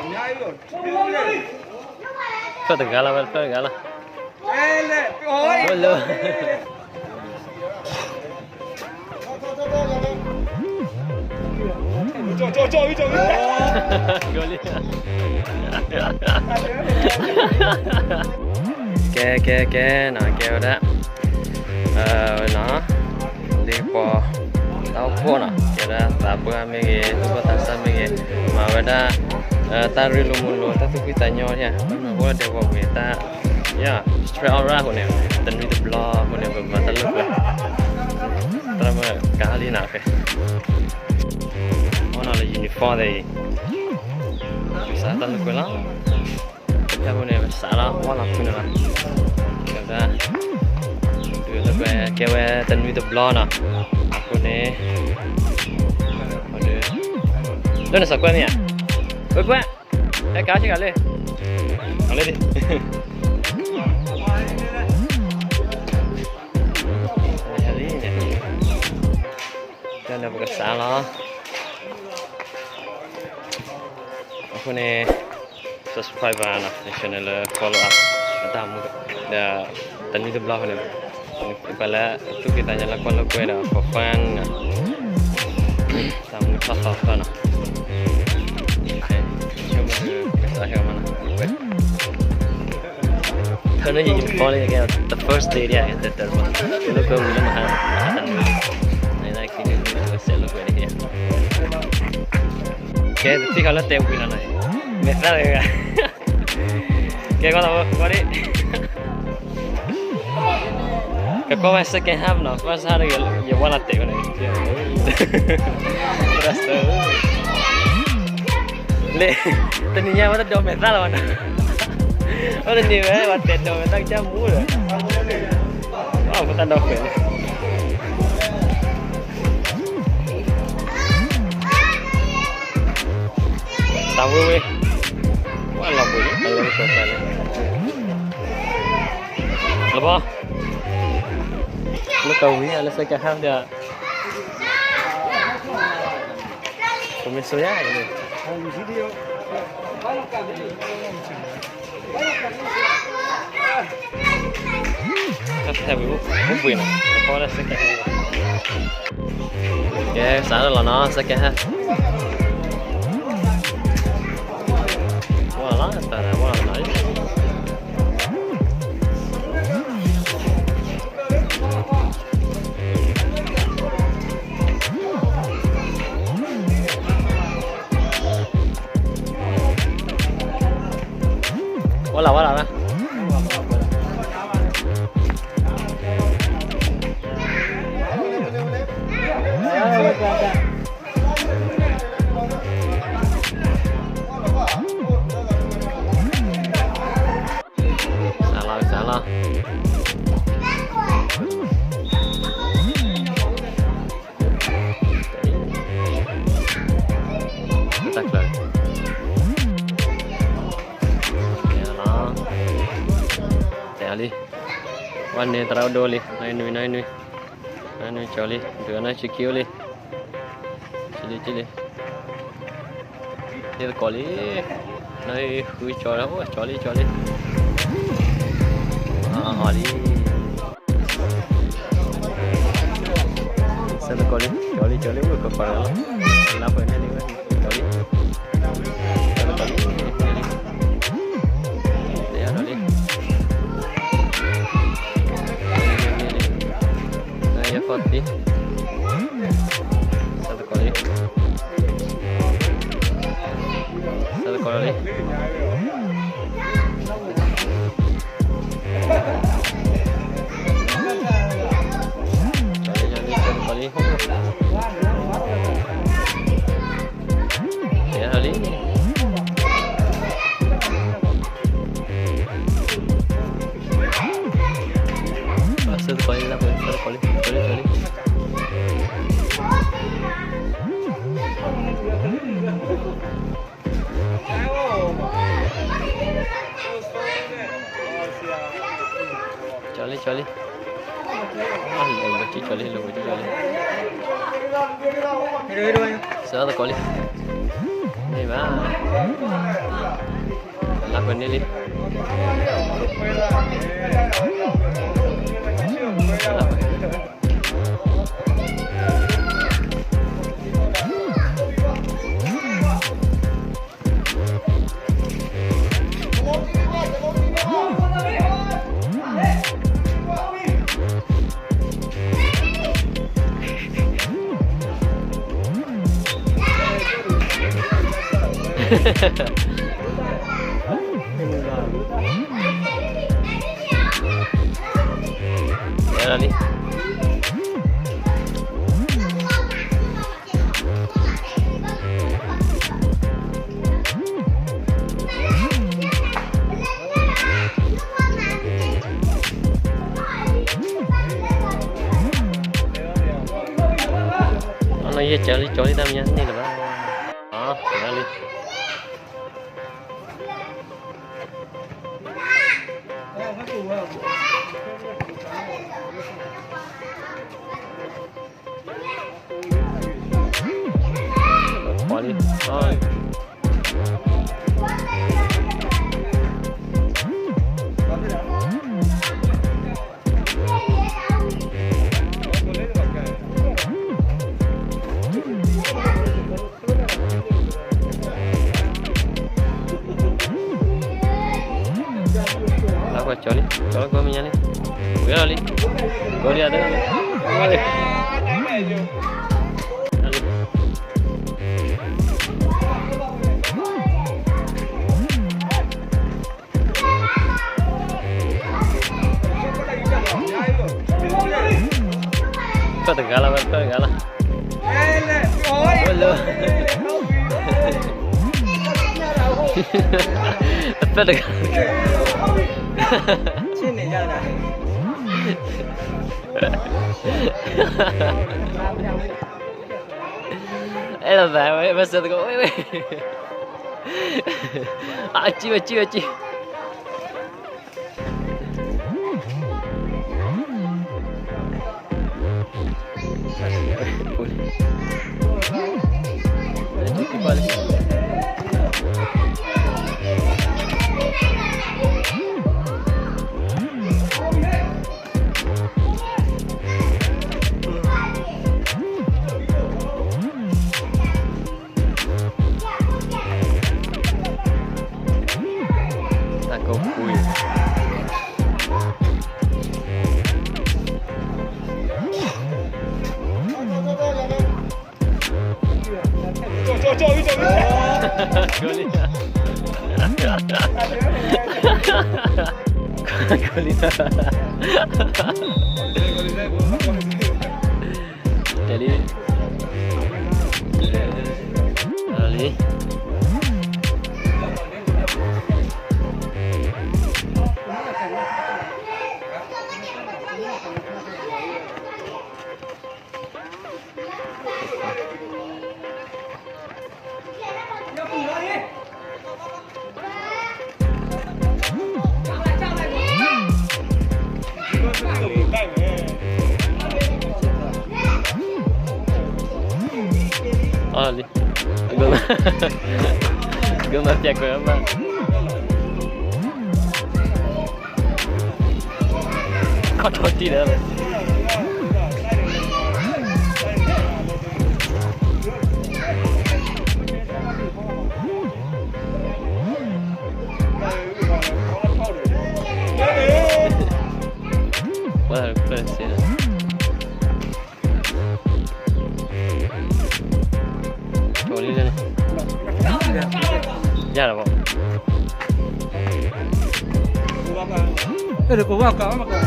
ဖျၢၣ်တဂၤလီၤ, ဝဲတဖျၢၣ်တဂၤလီၤ, ဝဲလၢ ကဲ ကဲ ကဲနီၤ, ကဲဝဲဒၣ် နီၤ, လံပီၤ တၢ်အိၣ်ဖှိၣ်နီၤ, ကဲဒၣ်သးပှၢ်မ့ၢ်ဂ့ၤ, သူၣ်ဘီၣ်သးစၢ်မ့ၢ်ဂ့ၤ, မၤဝဲဒၣ် တၢ်ရ့လိာ်မုာ်လိာ် တၢ်သူၣ်ဖှံသးညီ, အိၣ်ဒီးဝဲဝံၤတၢ် ယ stress out အဃိန့ၣ်, တနွံတဘျီအဃိန့ၣ် ပမၤတၢ်လိာ်ကွဲ, တၢ်မ့ၢ်ကဟါလံနီၤ, အီၣ်နီၤလၢ uniform သ့ၣ်အံၤ, စးတၢ်လိာ်ကွဲလီၤ, တၢ်အဃိန့ၣ် ပစးလီၤ ဝၢ်လီၤဖုန့ၣ်လီၤ, ကဲဝဲ တနွံတဘျီနီၤ, အဃိန့ၣ် လၢနစီၤကွဲမ့ၢ်ဧါ, ကွဲကွဲ ဟဲကါဆ့ကၤလၢ အလၢ တၢ်န့ၣ်ပကစးလီၤ, အဃိန့ၣ် subscribe ဘၣ်နီၤ, န channel လၢ follow up အတၢ်မူ, ဒီး တနွံတဘျီဃီန့ၣ် ပှၤလၢသူၣ်က့သးညီလၢကွၢ်လိာ်ကွဲဒီး for fun နီၤ, တၢ်မူထီၣ်သီသီနီၤ, ဆိကမိၣ်ဒီး ကစးဟဲမနီၤ, ထၢနုာ်ယ uniform လၢယကဲ the first day ဒ် တတၢၢ်မး, လိာ်ကွဲဝံၤလၢမဟါ, မဟါတနွံ ကစဲးလိာ်ကွဲဒ်, ကဲ တထံၣ်ဃီလၢတဲဝံၤလီၤနီၤ, မဲာ်သၣ်တဂၤ, ကဲ ကွၢ်လီၤ ကွၢ်ဒ် ကကွၢ်ဝဲ second half နီၤ, first half တဂ့ၤ ယဝဲလီၤတဲာ်ဝဲန့ၣ်, လၢ တနံၤညါဝဲတဒိးမဲာ်သၣ်လီၤဘၣ်နီၤ, ဝဲတနံၤဝဲ ပှၤတဲဒိးမဲာ်သၣ်ကစၢ်မူဒီး, အဖိသၣ်ဒီဖျၢၣ်န့ၣ် တၢ်ဝ့ၢ်ဝ့ၢ်, ဝဲလီၤဘှံးလၢကစီၤပၤန့ၣ်, လဘီ, လၢကဝံၤလၢ second half ဒီး, ပမ့ၢ်ဆိယါန့ၣ်, တၢ်ထဲဝံၤအိၣ်ဘှံးနီၤ, လဘီလၢ second half ကဲ စးထီၣ်လီၤနီၤ second half, ဝါလီၤ တၢ်ဝါလီၤနီၤ, ဝါလီၤ ဝါလီၤနီၤ. စးလီၤ စးလီၤ. တၢ်ချၢ တဲလီၤ တဲလံ ဝဲန့ၣ် သရၣ်ဒိၣ်လံ နွံ နွံ နွံ နွံ ကၠီလံ ဒုးနၢ်ဆံခံအိၣ်လံ ကၠီလံ ကၠီလံ ဟ့ၣ်သကိးလံ နဃုကၠီလံ ကၠီလံ ကၠီလံ အီၤလံ ဆဲးသကိးလံ ကၠီလံ ကၠီလံ အိၣ်ကပၤလီၤ လါပှဲၤန့ၣ်လံ ကၠီလံ ဆဲးသကိးလံ တဲအီၤလံ ယဖီၣ်သံ ဆဲးသကိးလံ ဆဲးသကိးလံ ဆဲးသကိးလံ တဲအီၤလံ ဆဲးသကိးလံ ဆဲးသကိးလံ ဆဲးသကိးလံ ဆဲးသကိးလံ ကၠီလံ ကၠီလံ လၢဝဲကၠီလံ လၢဝဲကၠီလံ ဆဲးသကိးလံ ဘၣ်, လၢပှဲၤန့ၣ်လံ. Nó dễ chở đi, chở đi tao nhắn đi là bác. Đó, chở đi. Bỏ đi. Rồi. Lawr, koi cov li, cov lawr koi me nya li. Wea li, koi li a dee. Peb teb gab lawm, peb teb gab lawm. Peb teb gab. Ê, là vậy, vậy, mà sao tao có, ê, ê. À, chi, chi, chi. Tacô pui. Kali. Kali. Jadi, kali. Ơ, li. Gơm, gơm mà chẹt quên mà. Có thổi tí nữa. Ơ, quên xíu. Ôi, đi, đi, đi. Ra là bộ. Ê, được, cô vào cả mà cả.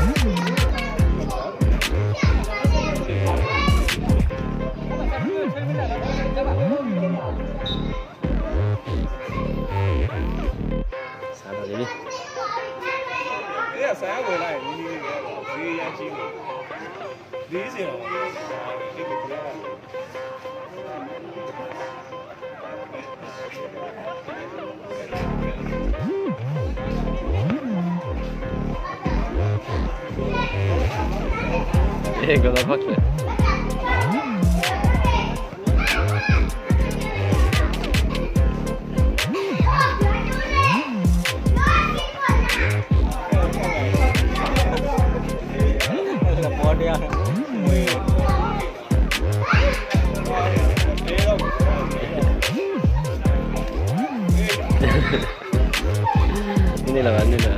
Sao rồi đi. Ê, sao rồi lại? Đi, đi, đi, đi, đi. Ê, con nó phát kìa. န့ၣ်လီၤဘၣ်န့ၣ်လီၤ.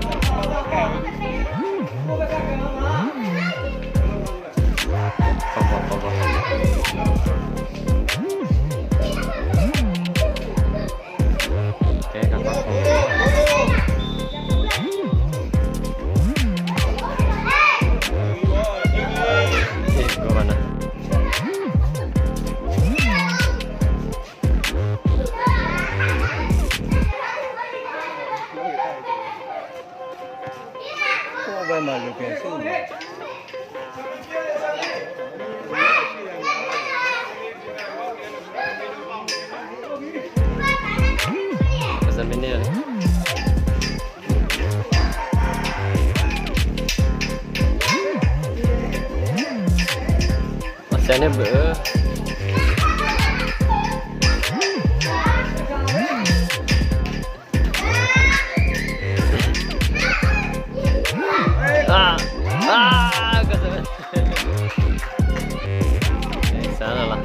အစဲန့ၣ်ဘၣ်. စးလီၤ. အီၤလံ, အီၤလံ.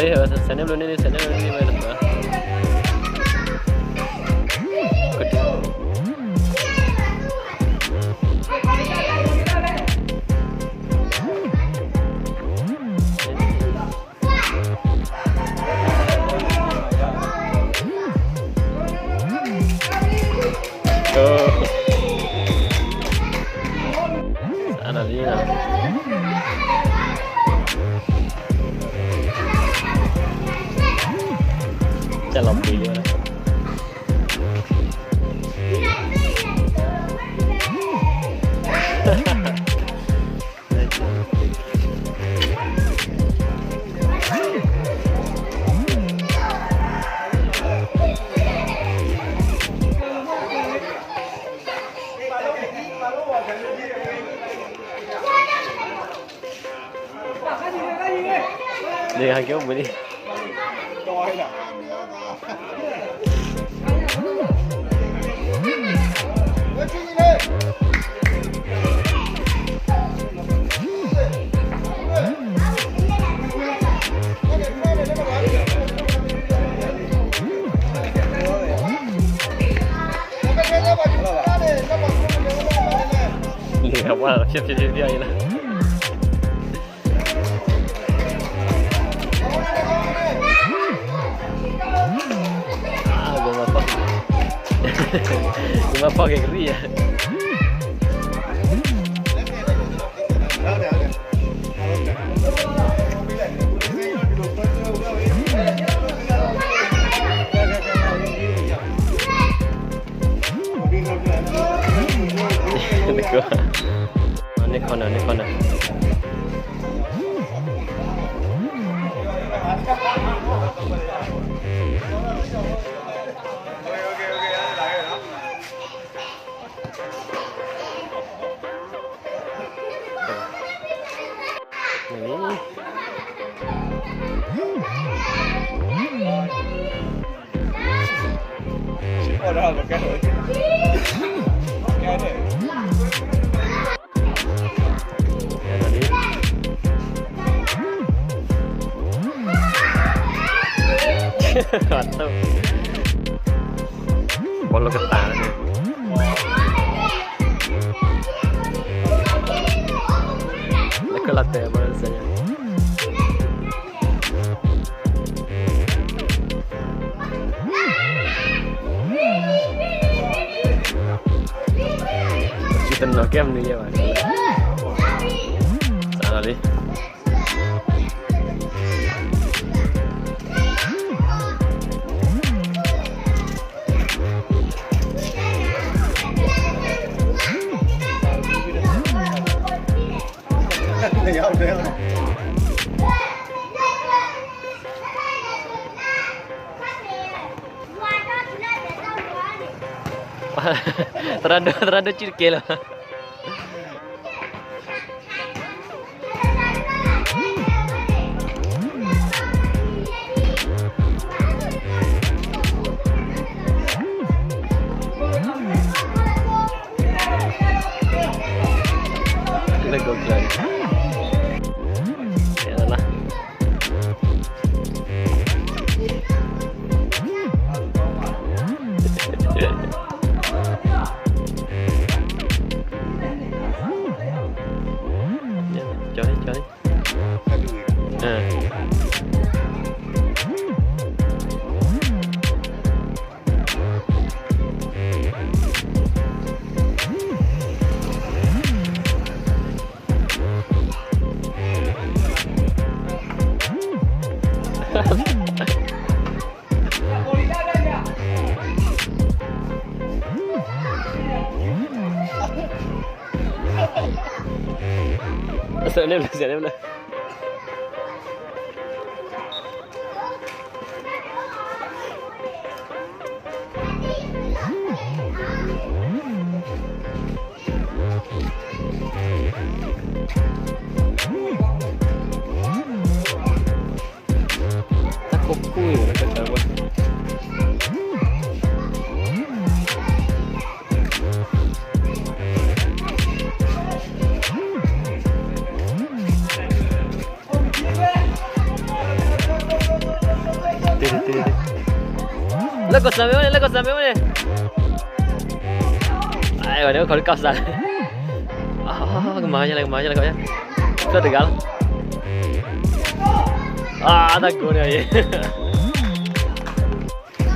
ယၤ စဲန့ၣ်ဘျီန့ၣ် စဲန့ၣ်ဘျီန့ၣ်ဝဲလီၤ. အါ လီၤလံလီၤ. ကလီၤပှ့ၤလံ. န့ၣ် ဟဲက့ၤအိၣ်ဘှံးလံ. လံၤဟးဝါ ဖျၢၣ်ဖျၢၣ်ဖျၢၣ်ဖျၢၣ်အံၤလီၤ. ကမၤဖီၣ်က့ၤကရံၣ်ယါ. န့ၣ်ခီနၢ် န့ၣ်ခီနၢ်. ဘီလီၤကတၢၢ်န့ၣ် လၢကလီၤတဲာ်ဘၣ်စ့ၢ်ကီး ယတနီၤကဲမနုၤယဲဘၣ်, စးလီၤလံ. သရၣ်ဒိၣ် သရၣ်ဒိၣ်စုၣ်တကဲလၢၤ. လၢဂိၢ်ကျၢၤန့ၣ် တဲလၢ ကၠီလံ ကၠီလံ. စဲးန့ၣ်ဘျီ စဲးန့ၣ်ဘျီ. တၢ်ခိၣ်ခိၣ်အံၤ လၢကစၢ်ဝဲ လၢကီၢ်စၢ်မ့ၢ်ဝဲန့ၣ် လၢကီၢ်စၢ်မ့ၢ်ဝဲန့ၣ်, အဲ ဝဲန့ၣ် အိၣ်ခိးလၢကီၢ်စၢ်လီၤ, ကမၤယလဲၣ် ကမၤယလဲၣ် ကီၢ်ယဲ, တၢ်တဂၤလီၤ, အါ တၢ်ကိးန့ၣ်အံၤ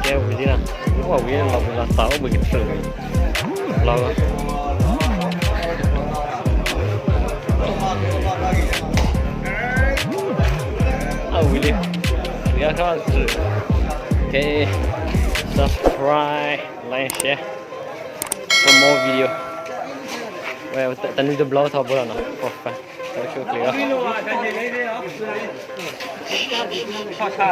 ကဲဝံၤလံနီၤ, ဝံၤလီၤဘှံးလီၤသး အိၣ်ဘှံးကတြူၢ်လီၤ, အဝံၤလံ, ဝံၤအခါတြူၢ်, ကဲ subscribe, like, share for more video, ဝဲတနွံတဘျီထီဘိလီၤနီၤ, for fun, တၢ်ဆိၣ်ချ့လီၤ.